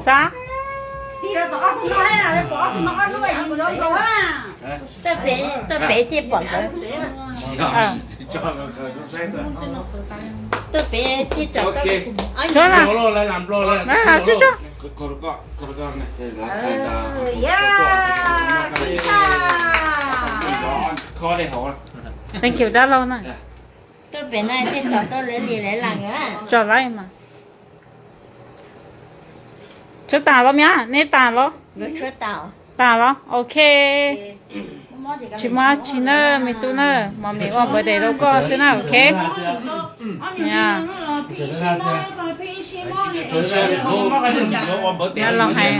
Xab. Tuaj pem, tuaj pem thiaj pom nkawd. Tuaj pem thiaj tsom. Suav na. Suav, suav. Thank you dab laug na. Tuaj pem no thiaj tsom tau lawv li lawv las. Tsom lawm mas. Tshuav tas los mas, neb tas los? Tas los, ok. Tsis muaj dab tsi na, me tub na, mom mim ua birthday rau koj xwb na, ok. Los hais.